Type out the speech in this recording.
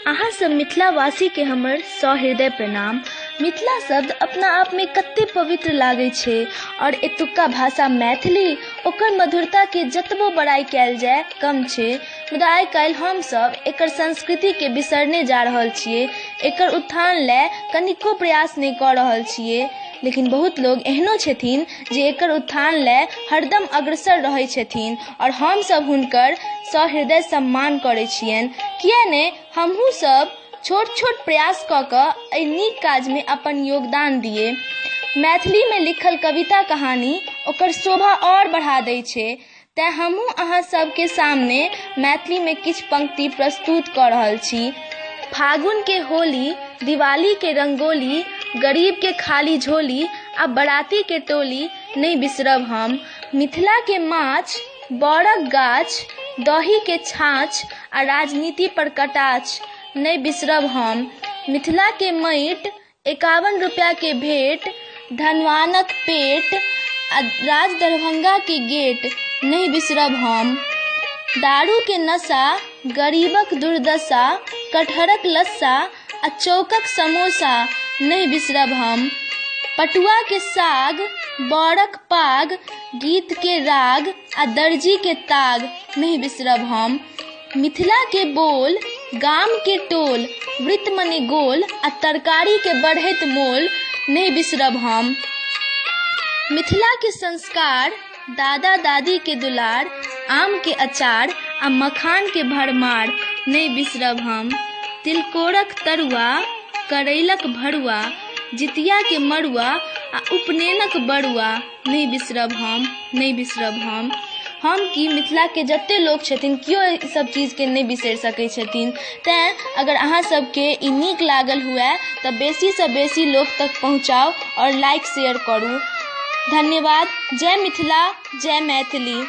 अहाँ सब मिथिलावासी के हमर सहृदय प्रणाम। मिथिला शब्द अपना आप में कते पवित्र लागै छै और एतुका भाषा मैथिली ओकर मधुरता के जतबो बड़ाई कयल जाय कम छै। मुदा आइ काल्हि हमसब एकर संस्कृति के बिसरने जा रहल छियै, एकर उत्थान लए कनिको प्रयास नहि कऽ रहल छियै। लेकिन बहुत लोग एहनो छथिन जे एकर उत्थान लए हरदम अग्रसर रहै छथिन और हमसब हुनकर सहृदय सम्मान करै छियनि। किए नहि हमहूँ सब छोट छोट प्रयास कऽ कऽ एहि नीक काजमे अपन योगदान दियै। मैथिलीमे लिखल कविता कहानी ओकर शोभा आओर बढ़ा दै छै, तेँ हमहूँ अहाँ सबके सामने मैथिलीमे किछु पंक्ति प्रस्तुत कऽ रहल छी। फागुनके होली, दिवालीके रंगोली, गरीबके खाली झोली आ बरातीके टोली नहि बिसरब हम। मिथिलाके माछ, बड़क गाछ, दहीके छाँछ आ राजनीति पर कटाक्ष नहि बिसरब हम। मिथिलाके माटि, 51 रुपैआके भेंट, धनवानक पेट आ राज दरभंगाके गेट नहि बिसरब हम। दारूके नशा, गरीबक दुर्दशा, कटहरक लस्सा आ चौकक समोसा नहि बिसरब हम। पटुआके साग, बड़क पाग, गीतके राग आ दर्जीके ताग नहि बिसरब हम। मिथिलाके बोल, गामके टोल, वृत्त मने गोल आ तरकारीके बढ़ैत मोल नहि बिसरब हम। मिथिलाके संस्कार, दादा दादीके दुलार, आमके अचार आ मखानके भरमार नहि बिसरब हम। तिलकोरक तरुआ, करैलक भरुआ, जितियाके मड़ुआ आ उपनयनक बरुआ नहि बिसरब हम, नहि बिसरब हम। हम की मिथिलाके जते लोक छथिन केओ ई सब चीजके नहि बिसरि सकै छथिन। तेँ अगर अहाँ सबके ई नीक लागल हुए तऽ बेसीसँ बेसी लोक तक पहुँचाउ आओर लाइक शेयर करू। धन्यवाद। जय मिथिला, जय मैथिली।